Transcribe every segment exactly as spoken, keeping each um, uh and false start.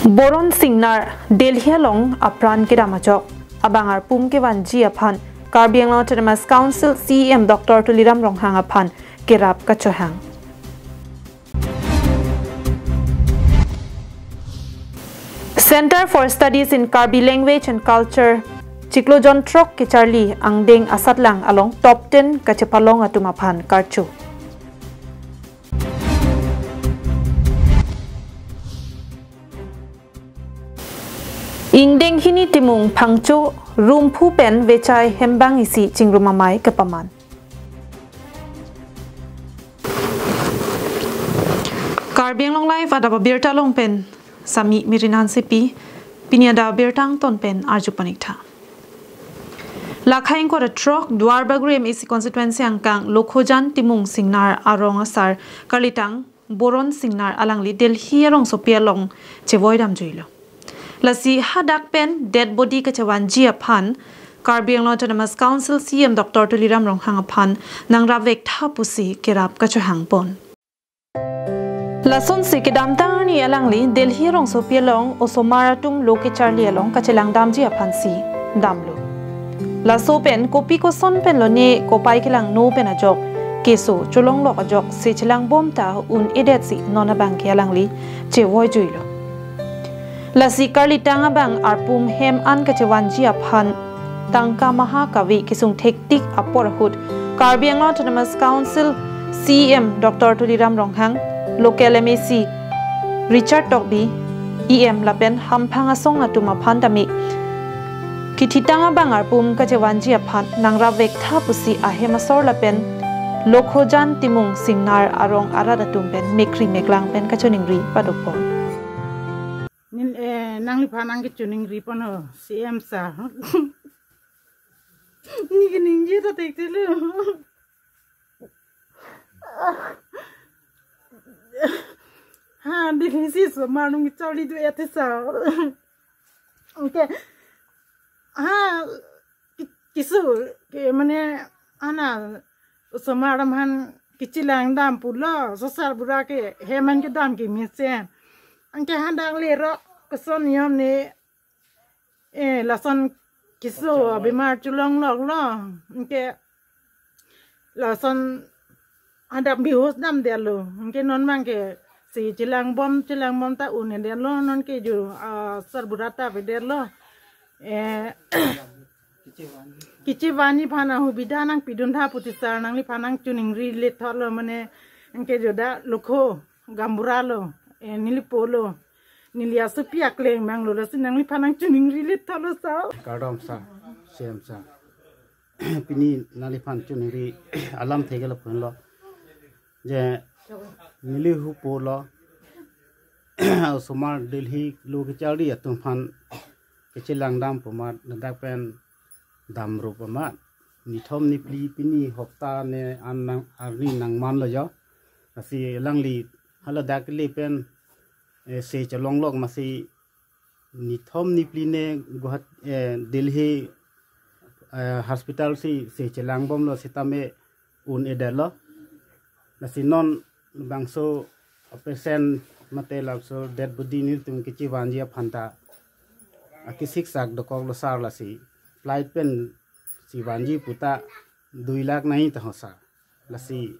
Boron Singnar Delhi along apran kedam ajok abang arpum kevanji aphan Karbi Anglong Autonomous Council C E M Doctor Tuliram Ronghang aphan kerap kachohang. Center for Studies in Karbi Language and Culture chiklo jonthrok kecharli angdeng asatlang along top ten kachepalong atum aphan karcho. Ingdeng hini Timung Phangcho rumphu pen vechai hembang isi chingrum amei kepaman. Karbi Anglong Live adap abirta along pen Sami Mirin Hansepi, pini adap abirta angton pen arju paniktha. Lakha ingkoi ra throk Duar Bagori M A C constituency angkang Lokhojan Timung Singnar arong asar karlitang Boron Singnar alangli Delhi arongsopi along chevoi damjuilo. Lasi hadak pen dead body kachevanji aphan Karbi Anglong Autonomous Council C E M Doctor Tuliram Ronghang aphan nangrap vektha pusi kerap kachohangpon. Lasonsi kedamtang arni alangli Delhi arongsopi along osomar atum lo kecharli along kachelang damji aphansi damlo. Laso pen kopi koson pen lone kopai kelangno pen ajok keso cholonglok ajok se chelangbom ta un-edetsi non abangke alangli chevoijuilo. Lasi karlitang abang arpum hem an kachevanji aphan tangka maha kave kesung thektik apor ahut Karbi Anglong Autonomous Council C E M Doctor Tuliram Ronghang, local M A C Richard Tokbi, E M lapen hamphang asong atum aphan tame kithitang abang arpum kachevanji aphan nangrap vektha pusi ahem asor lapen Lokhojan Timung Singnar arong arat atum pen mekri meklang pen kachoningri padopon. Nin, eh, nangliphan nangkachoningri pon ho, C M sir. Neke ningje ta thekthelo. Ha, Delhi si osomar nung charli do ete sir. Okay. Ha, ki-, keso, ke mane, ana, osomar atum aphan kechelang dam pulo, sosar bura ke hem an kedam kemesen. Anke hadak lerok koson niyom ne, eh, lason keso abimar cholongloklo. Anke lason hadak bihos damdetlo. Anke non abangke se chelangbom, chelangbom ta un-edetlo, nonke jo, ah, sarbura ta avedetlo. Eh, kechevanji aphan ahubidha nangpiduntha puti sir, nangliphan nangchoningri lethotlo mane, anke jo dak Lokho, gaonbura lo, eh, neli po lo, neli asopi akleng abang lo, lasi nangliphan nangchoningri lethotlo sir. Kardom sir, C M sir. Pini nangliphan choningri alam thekthelo pon lo. Je neli hupo lo. Osomar Delhi lo kecharli atum aphan kechelang dam pu amat ladak pen damrup amat. Nithom niphli pini hopta ne an nang arni nangmanlo jo. Lasi alangli haladak le pen, eh, se cholonglok masi nithom niphli ne Guwahati, eh, Delhi, eh, hospital si se chelangbomlo sitame un-edetlo. Lasi non bangso patient mate laso dead body nelitum kechevanji aphan ta akisik sak dokoklo sir, lasi flight pensi vanji puta dui lakh nai ta ho sir. Lasi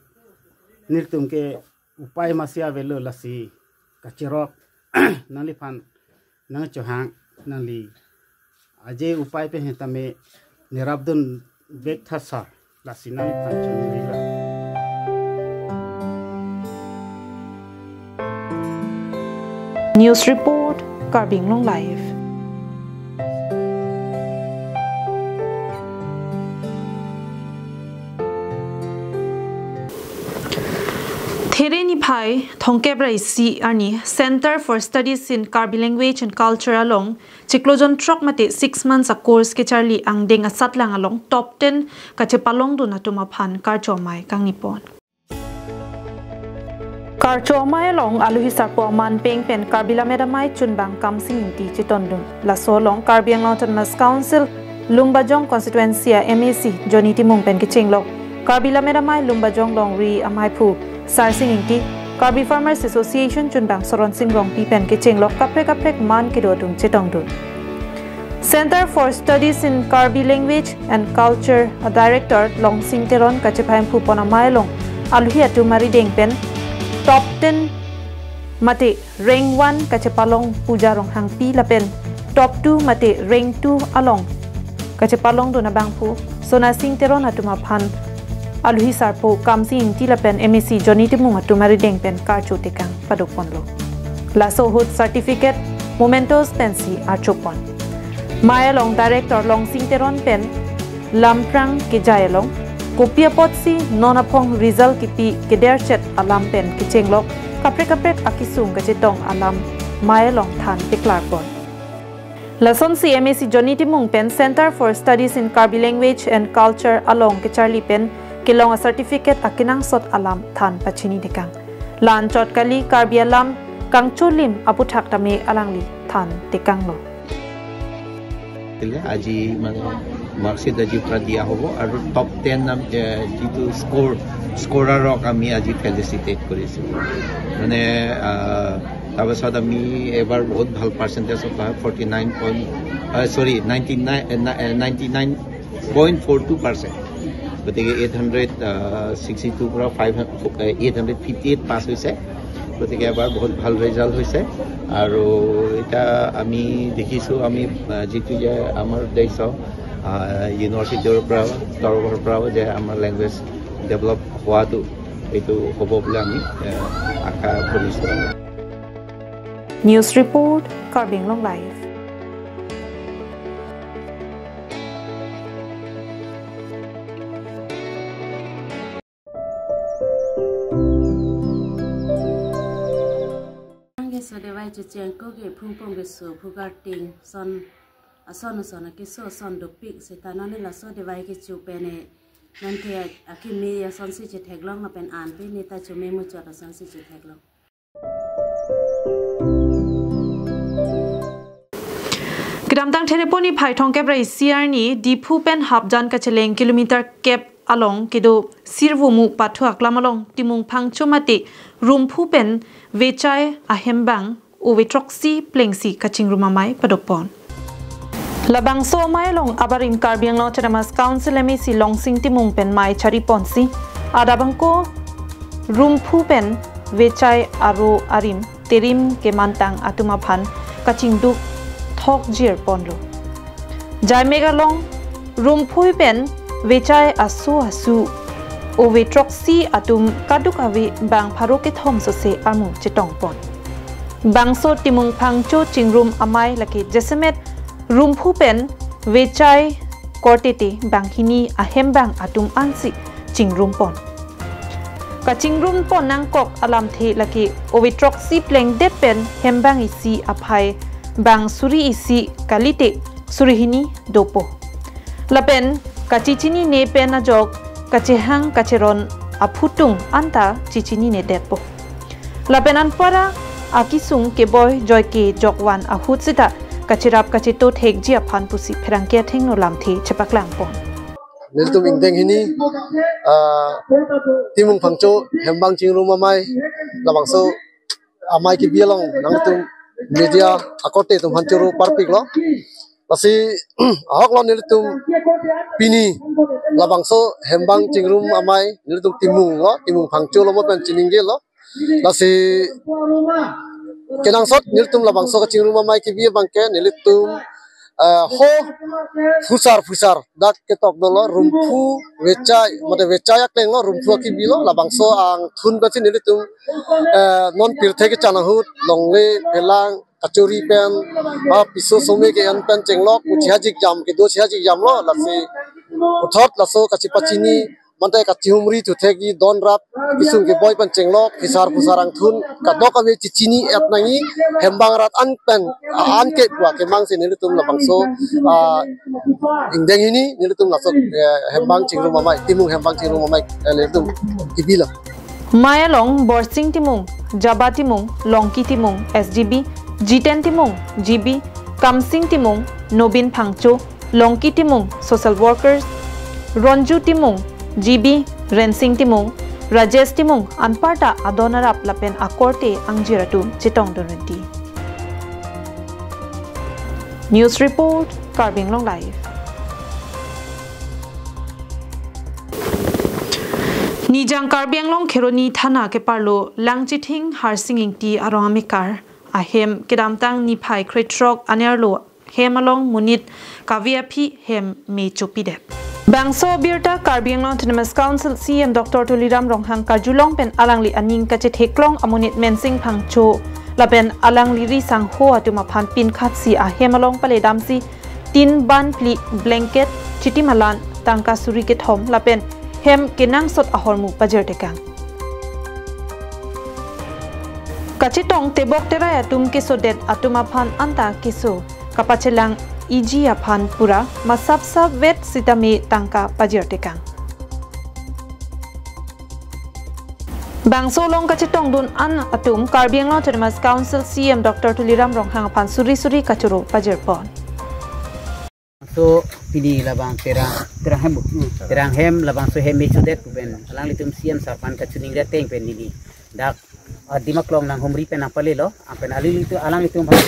nelitum ke upai masi avelo, lasi kachirok nangliphan nangchohang, nangli aje upai pen hetame nerapdun vektha sir, lasi nangliphan choningri ra. News report, Karbi Anglong Live. There niphai thomkep ra isi arni Center for Studies in Karbi Language and Culture along chiklo jonthrok mate six months a course kecharli angdeng asatlang along top ten kachepalongdun atum aphan karcho amei kangnipon. Karcho amei along aluhi sarpo aman peng pen Karbi Lammet Amei Chunbang Kamsing Ingti chetondun. Laso along Karbi Anglong Autonomous Council Lumbajong Constituency a M A C Johnny Timung pen kechenglok Karbi Lammet Amei Lumbajong Longri Ameiphu Sarsing Ingti, Karbi Farmers Association chunbang Soron Sing Rongpi pen kechenglok kaprek kaprek man kedo atum chetongdun. Center for Studies in Karbi Language and Culture a Director Longsing Teron kachephaiphupon amei along aluhi atum arideng pen top ten mate rank one kachepalong Puja Ronghangpi lapen top two mate rank two along kachepalongdun abangphu Sona Sing Teron atum aphan aluhi sarpo Kamsing Ingti lapen M A C Johnny Timung atum arideng pen karcho tekang padokponlo. Laso ahut certificate, mementos pensi archopon. Amei along Director Longsing Teron pen lamphrang kejai along kopi apotsi non aphong result kipi kederchet alam pen kechenglok kaprek kaprek akesung kachetong alam amei along than paklarpon. Lasonsi M A C Johnny Timung pen Center for Studies in Karbi Language and Culture along kecharli pen kelong a certificate akenangsot alam than pachini tekang. La-anchot kali Karbi alam kangcholim aputhak tame alangli than tekanglo. দিলে আজি মানে মাৰ্কশ্বিট আজিৰ পৰা দিয়া হ'ব আৰু top ten যিটো স্ক'ৰ স্ক'ৰাৰক আমি আজি ফেলিচিটেট কৰিছোঁ। মানে আহ, তাৰপাছত আমি এবাৰ বহুত ভাল পাৰ্চেণ্টেজ পায়, forty nine point sorry ninety nine ninety nine point four two percent. গতিকে এইট হাণ্ড্ৰেড ছিক্সটি টুৰ পৰা five eight hundred fifty eight পাছ হৈছে। গতিকে এবাৰ বহুত ভাল ৰিজাল্ট হৈছে। আৰু এতিয়া আমি দেখিছোঁ আমি আহ, যিটো যে আমাৰ দেশৰ আহ, ইউনিভাৰ্চিটিৰ পৰা তৰফৰ পৰাও যে আমাৰ লেংগুৱেজ ডেভেলপ হোৱাটো এইটো হ'ব বুলি আমি আহ, আশা কৰিছোঁ। News report, Karbi Anglong Live. Keso devai chucheng ko ke phungpong keso phugar ting son ason ason keso son dopik seta none laso devai kecho pene nonte akimi asonsi chetheklong lapen an pini ta chome muchot asonsi chetheklong. Kedamtang Thereponi phai thomkep ra isi arni Diphu pen Hapjan kacheleng kilometer kep along kedo Sirvumu pathu aklam along Timung Phangcho mate Rumphu pen Vechai ahembang ove throksi plengsi kachingrum amei padokpon. Labangso amei along abarim Karbi Anglong Autonomous Council M A C Longsing Timung pen mei chariponsi adap angko Rumphu pen Vechai aro arim terim kemantang atum aphan kachingduk thok jirponlo. Jaimek along Rumphu pen Vechai aso asu ove throksi atum kadokave bang pharo kethom sose armu chetongpon. Bangso Timung Phangcho chingrum amei lake jasemet Rumphu pen Vechai korte te banghini ahembang atum ansi chingrumpon. Kachingrumpon nangkok alamthe lake ove throksi plengdet pen hembang isi aphai bang suri isi kalite suri hini dopo. Lapen kachechinine pen ajok kachehang kacheron aphutung anta chechininedetpo. Lapen anpara akesung keboi joike jokvan ahut seta kacherap kacheto thekji aphan pusi pherangke athengno lamthe chepaklangpon. Nelitum ingdeng hini ah, Timung Phangcho hembang chingrum amei labangso amei kebi along nangtum media akorte atum aphan choro parpiklo. Lasi ahoklo nelitum pini labangso hembang chingrum amei nelitum Timung lo, Timung Phangcho lo mo pen chininggelo. Lasi kenangsot nelitum labangso kachingrum amei kebi abangke nelitum ah, ho phusar phusar dak ketok dolo Rumphu Vechai mate Vechai akleng lo Rumphu akebi lo labangso angthun pensi nelitum ah, non pirthe kechan ahut longle phelang kachori pen ah, piso some ke-en pen chenglok uchi hajik jam kedo chi hajik jam lo lasi puthot laso kachepachini mante kachihumri thu thekji donrap kesung keboi pen chenglok phisar phusar angthun kadokave chechini-et nangji hembang rat an pen ah, an ke kua kemangsi nelitum labangso ah, ingdeng hini nelitum laso eh, hembang chingrum amei Timung hembang chingrum amei eh, nelitum kebilo. Amei along Borsing Timung, Jaba Timung, Longki Timung, S G B, Jiten Timung, G B, Kamsing Timung, Nobin Phangcho, Longki Timung, Social Workers, Ronju Timung, G B, Rensing Timung, Rajesh Timung anparta adon arap lapen akorte angjir atum chetongdun rinti. News report, Karbi Anglong Live. Nijang Karbi Anglong Kheroni Thana keparlo Langchithing Harsing Ingti arong amekar ahem kedamtang niphai krethrok anerlo hem along monit kave aphi hem me chopidet. Bangso abirta Karbi Anglong Autonomous Council C E M Doctor Tuliram Ronghang karjulong pen alangli aning kachetheklong amonit Mensing Phangcho lapen alangli ri sangho atum aphan pinkhatsi ahem along paledamsi tin ban phli blanket chitimalan tangka suri kethom lapen hem kenangsot ahormu pajirtekang. Kachetong tebok terai atum kesodet atum aphan anta keso kapachelang iji aphan pura masapsap vet sitame tangka pajirtekang. Bangso along kachetongdun an atum Karbi Anglong Autonomous Council C E M Doctor Tuliram Ronghang aphan suri suri kachoro pajirpon. So pini labang terang, terang hem bu. Terang hem labangso hem me chodet pu pen alanglitum C E M sir aphan kachiningri ateng pen neli dak, ah, Dimaklong nanghumri pen nangpalelo, ah, pen alanglitum, alanglitum aphan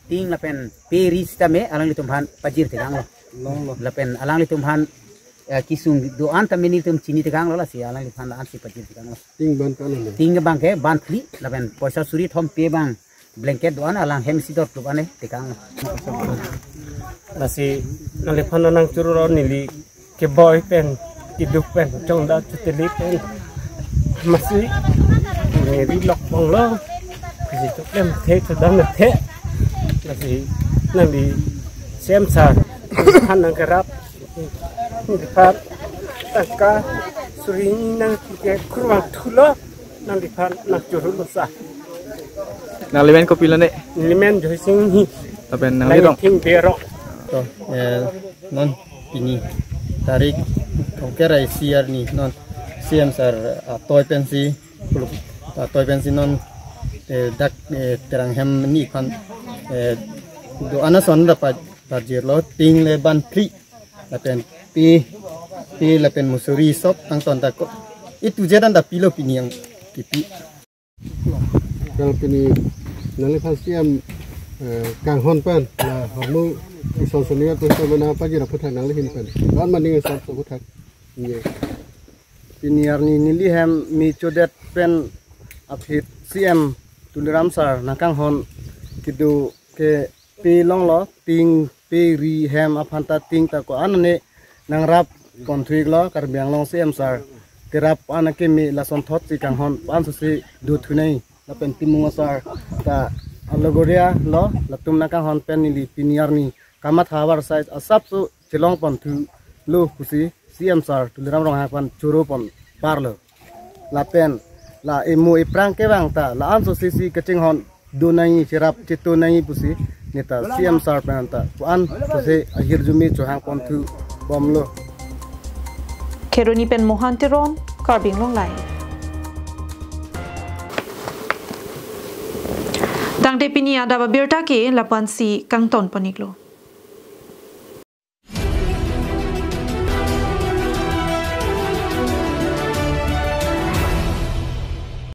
ting lapen pe ri sitame alanglitum aphan pajirtekanglo. Longlo. Lapen alanglitum aphan, eh, kesung do-an tame nelitum chinitekanglo, lasi alanglitum aphan la-ansi pajirtekanglo. Ting ban kan ane? Ting abangke ban phli lapen poisa suri thom pe abang blanket do-an, alang hem isi dor klub ane tekang. Lasi nangliphan nangchoro neli keboi pen, keduk pen, chongda chuteli pen. Masi neli lok bonglo. Kisi choklem the, chodam the. Lasi nangli C E M sir aphan nangkerap, nangkerap tangka suri hini nangkekurvangthulo. Nangliphan nangchoro lo sa. Nangli men kopilo ne? Neli men Joysing Inghi. Lapen nangli rong? Langchithing Berok. To, eh, non pini tarik thomkep ra isi arni non C E M sir, ah, atoi pensi, puluk, ah, atoi pensi non, eh, dak, eh, terang hem ni kan, eh, do-an ason ra pa-, pajirlo, ting le ban phli lapen pe, pe lapen musuri sop angton ta ko. Itu je dan ta pilo pini yang kipi. Kalau pini nangliphan C E M, eh, kanghon pen la hormu ison soniat pen mana pajir aphuthak nangli ahin pen. Don maning sop aphuthak. Ye. Pini arni neli hem me chodet pen aphi C E M Tuliram sir nangkanghon kedo ke pe longlo, ting pe ri hem aphan ta ting ta ko-an ane nangrap ponthu-iklo, Karbi Anglong C E M sir kerap an akeme lasonthotsi kanghon pu-an sosi dothu nai lapen Timung asar ta alogoria lo, latum nangkanghon pen neli pini arni kamatha avarsai asapso chelong ponthulo pusi C E M sir Tuliram Ronghang aphan choro ponparlo. Lapen la emo eprang kevang ta la-an sosi si kachinghon do nai, cherap cheto nai pusi neta C E M sir pen ta pu-an sosi ahirjume chohang ponthu bomlo. Kheroni pen Mohan Teron, Karbi Anglong Live. Tangte pini adap abirta ke lapu-ansi kangton pon-iklo.